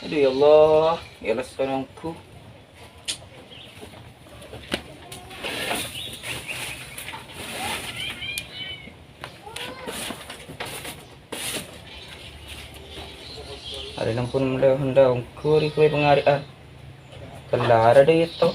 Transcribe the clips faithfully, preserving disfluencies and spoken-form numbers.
Adhu, ya Allah, ya Allah, sonongku. Arè lampun mendha-, mendha ongghu rè bhâi pangarè'an. Kellar adhu èto.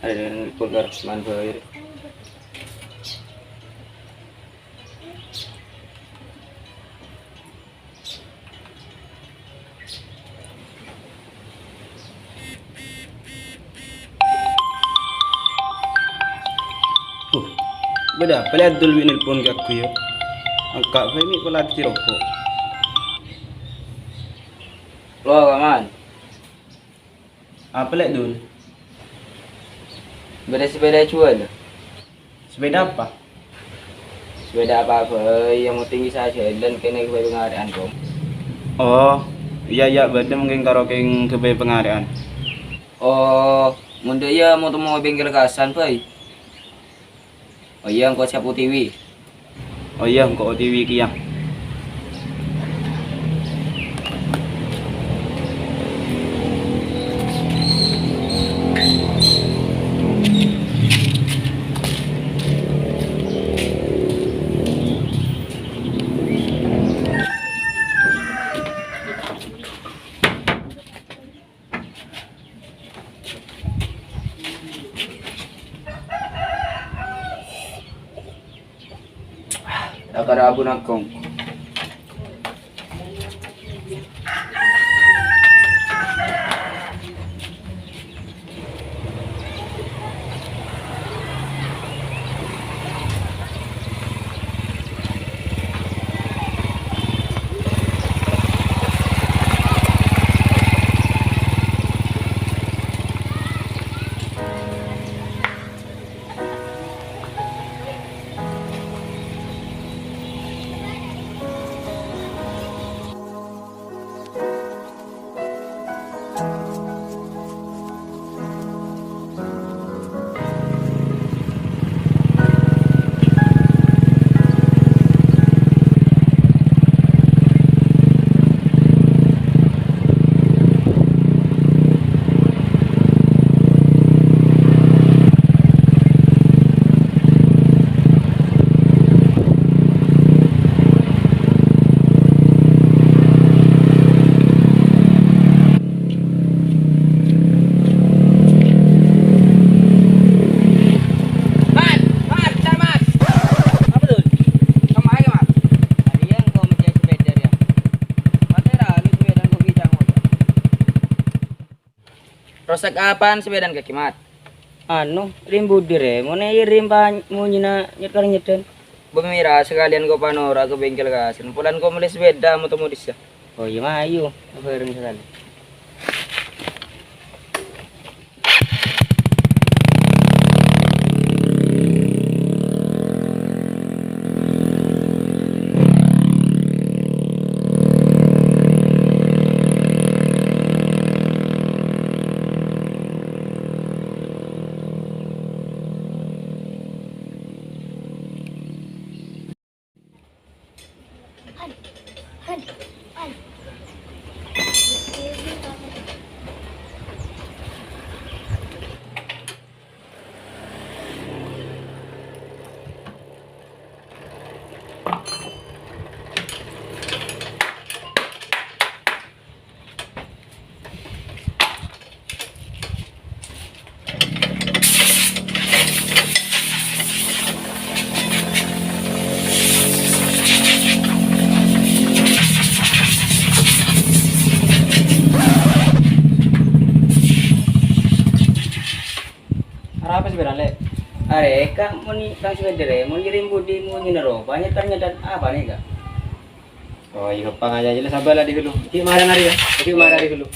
Arè nèko Rahman bhâi. Uh, bâdâ apa Lè' Abdul mè' nelpon ka aku, yâ? Angka' bhâi mè' pola adâddhi roko'. Lo, Paman. Apa, Lè', Dul? Bâdâ sepèda èjhuwâl. Sepèda apa? Sepèda apa bhâi, yang penting bisa jhâlân kènè' ghâbây pangarè'an, Kong. Oh, iyâ, iyâ, bâdâ mangkèn karo kèng ghâbây pangarè'an. Oh, mon dâ' iyâ mo-, temmo è bengkel kasan bhâi. Oh iyâ, engko' siap O T W. Oh iyâ, engko' O T W kèya. Dhâkar abu nangkong. Rusak apaan sepedana kakè, Mat? Anu, rèm budi rè, mon è rèm pa-, monyèna nyèt-, karè nyèddhân. Bâ mèra sakalèyan ko' panora' ka bengkel kasèn, polana ko' mellè sepeda moto-moto dissa'. Oh iyâ, mayu, abhâreng sakalè. Arapa sè bârâ', Lè'? Arè, Ka', mon tang sè bâdâ rè, mon kirim budi, mon nyèna ropa, nyètan-nyètan apa nè, Ka'? Oh, iyâ, gampang aja, jelas sabbhâr la dulu. Iki marang arè, ya. Iki marang arè dulu.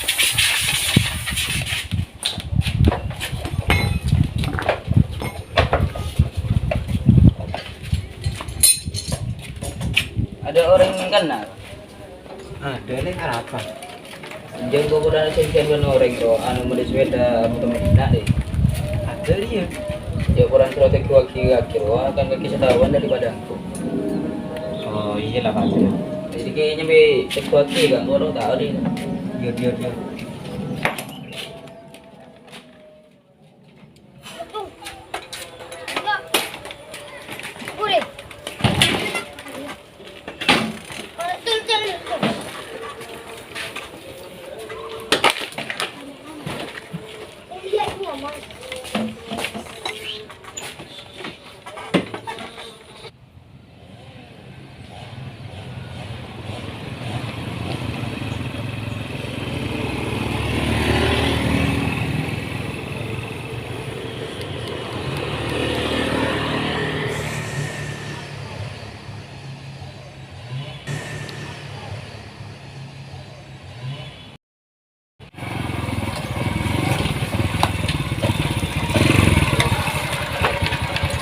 Ada orang yang kenal? Ada, Lè', arapa? Jhâ' ko' kurang sengken bân orèng, ro, anu, mellè sepeda motor Medina, deh. Ada, iya. Jhâ' kurang surat teguh lagi, lagi, ro, kan lagi setahuan daripada aku. Oh, iya lah, Pak. Jadi kayaknya be teguh lagi, kan, ro, tahu, deh. Iya, iya, iya.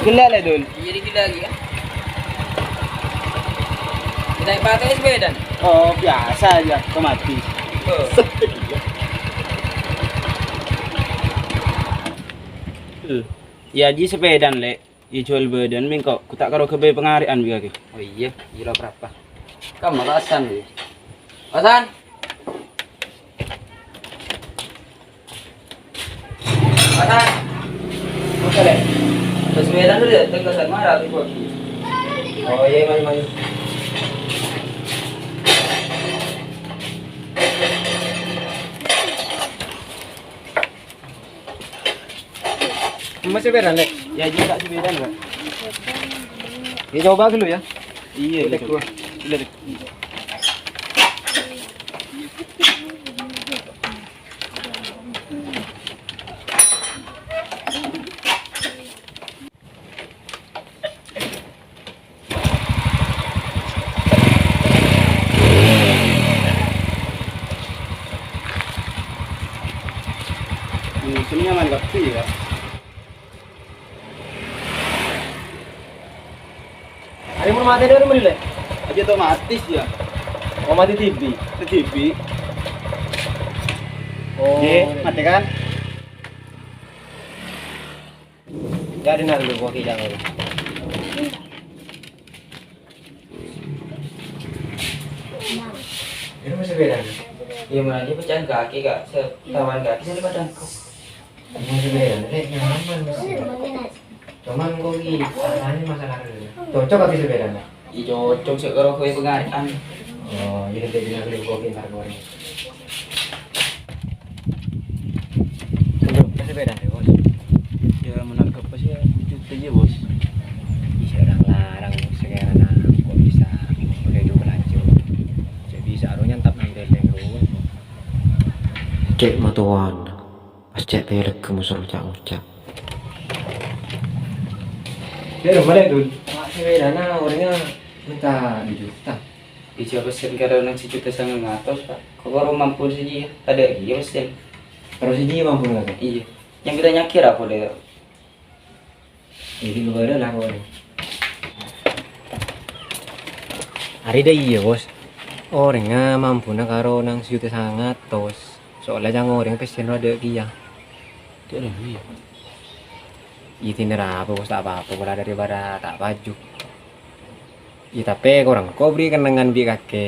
Gellâ' la, Dul. Iyâ, digellâ'aghi, ya. Kita pakai sepeda. Oh, biasa aja, otomatis. Oh. Iyâ, jiyâ sepeda, Lè'. Iyâ, jhuwâl bâdâna mèngko', ghu ta' karo ghâbây pangarè'an bi' kakè. Oh iyâ, iyâ la, arapa? Kamma Hasan, bi'. Hasan! Hasan! Oke, Lè'. Terus bâdâna dulu ya, tengok Hasan marah tuh, gua. Oh iyâ, maju, maju. Mas, sepeda, Lè'? Ya, jiyâ, Kak, sepeda, Kak. Ya, coba dulu, ya. Iya, iya, coba. Iya, iya. Hmm, sènyaman kabbhi, ya. Arè mon matè dâri mènè, Lè'? Aja otomatis, ya. Oh, matè T V. T V. Oh. Ye, matè, kan? Jadi nang lu kopi jangan. Ini masih beda. Iya, mana dia pecahan kaki, Kak. Setaman kaki saya pada aku. Masih beda, Lè', nyaman masih. Cuman kopi, caranya masalah dulu. Cocok tapi sepeda, Kak? Iya, cocok sih kalau kowe pengarang. Oh, jadi dia bilang beli kopi ntar keluar. Untuk sepeda deh, Bos. Ya, menang ke apa sih ya? Cuti aja, Bos. Bisa orang larang, sekarang kok bisa pakai dua laju. Jadi, seharusnya tetap nampil yang ruwet. Cek matuan. Cè' pèlègghâ moso ca'-ngoca'. Dâ' remma lè', Dul? Pak, sè bâdâna orèngnga mènta du juta. Iyâ, pèssèna karo nang sajuta sangang atos, Pak. Kok karo mampu sè jiyâ? Tadâ' iyâ pèssèna. Karo sè jiyâ mampu, Pak? Iyâ. Nyambi tanya'aghi ra polè. Jadi, lu bâdâ lah, pokoknya. Arè dâ' iyâ, Bos. Orèngnga mampuna karo nang sajuta sangang atos. Soalnya ca'na orèng pèssèna tadâ' kèya. Tadâ' iyâ. Iyâ, dinner apa, Bos? Ta' apa-apa, pola daripada ta' paju. Iyâ, tapè korang kok bâri' kennengngan bi' kakè.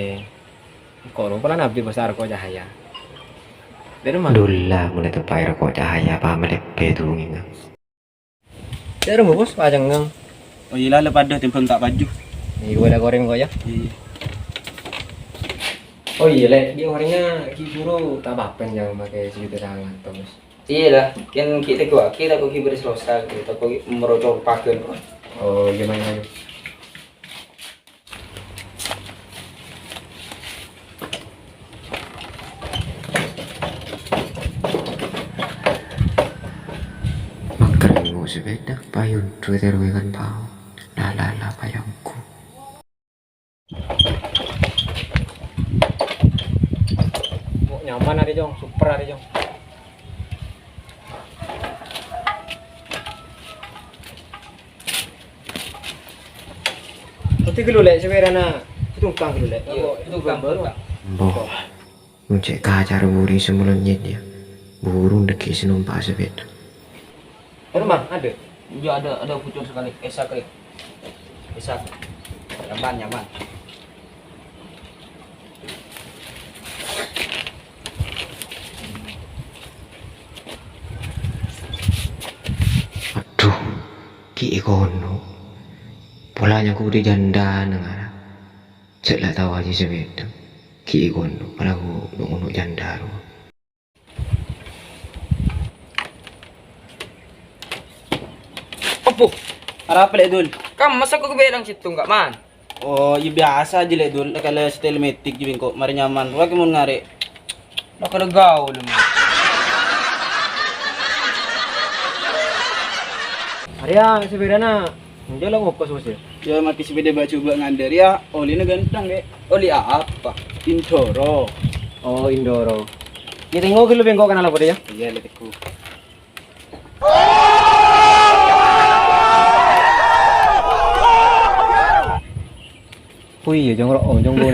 Kok lu pola nabbhi, Bos, ta' roko' cahaya. Dâ' remma? Dul la, molaè teppa'a roko' cahaya, apa melebbhi tu ngenga. Dâ' remma, Bos, pacengngang. Oh iyâ la, la padâ tèmbhâng ta' paju. Iyâ, ghulâ korèng kok, yâ? Iyâ. Oh iyâ, Lè', ghi' orèngnga ghi' buru ta' apa-apa, jhâ' makè sajuta sangang atos. Iyâ la, kèng ghi' tegguwaghi, tako' ghi' bâris rosak, tako' ghi' moro copaghân. Oh iyâ, mayu, mayu. Makkèr nèng sepèda, payun duwâ' terowèkan pao. La, la, la, payongku. Kok nyaman arè, Cong? Super arè, Cong. Ngerti ghâllu, Lè', sè bâdâna tongkang ghâllu, Lè'. Iyâ, tongkang, tongkang. Mbok. Mon cè' kaca buri sè molonyèt, yâ. Burung dâgghi' sè nompa' sepèda. Anu, Mang, ada? Iyâ, ada, ada bocor sekali. Esak, Lè'. Esak. Nyaman, nyaman. Adhu, ghi' èkono'. Pola nyangko budi janda neng ara. Cè' la tao ajiyâ sepèda. Ghi' èkono', pola ko' no'-ono' janda rowa. Opo? Arapa, Lè', Dul? Kam, masa kok bâdâ sèttong, Kak, Man? Oh, iyâ biyasa ajiyâ, Lè', Dul. Kala style metik jiyâ bengko, marè nyaman. Rowa kè mon ngarè'. Lah, kala gaul, Man. Arèya sè bâdâna. Enjâ' la ngokos, Bos, yâ? Yâ, makè sepèda bâ'-jubâ' ngandhâr, yâ. Olina ganteng, Dek. Oli apa? Indoro. Oh, Indoro. Yâ, tèngghu ghâllu bengko kenal apa, yâ? Iyâ, Lè', tèngghu. Oh iyâ, Jong, ro-, oh, Jong, Bos.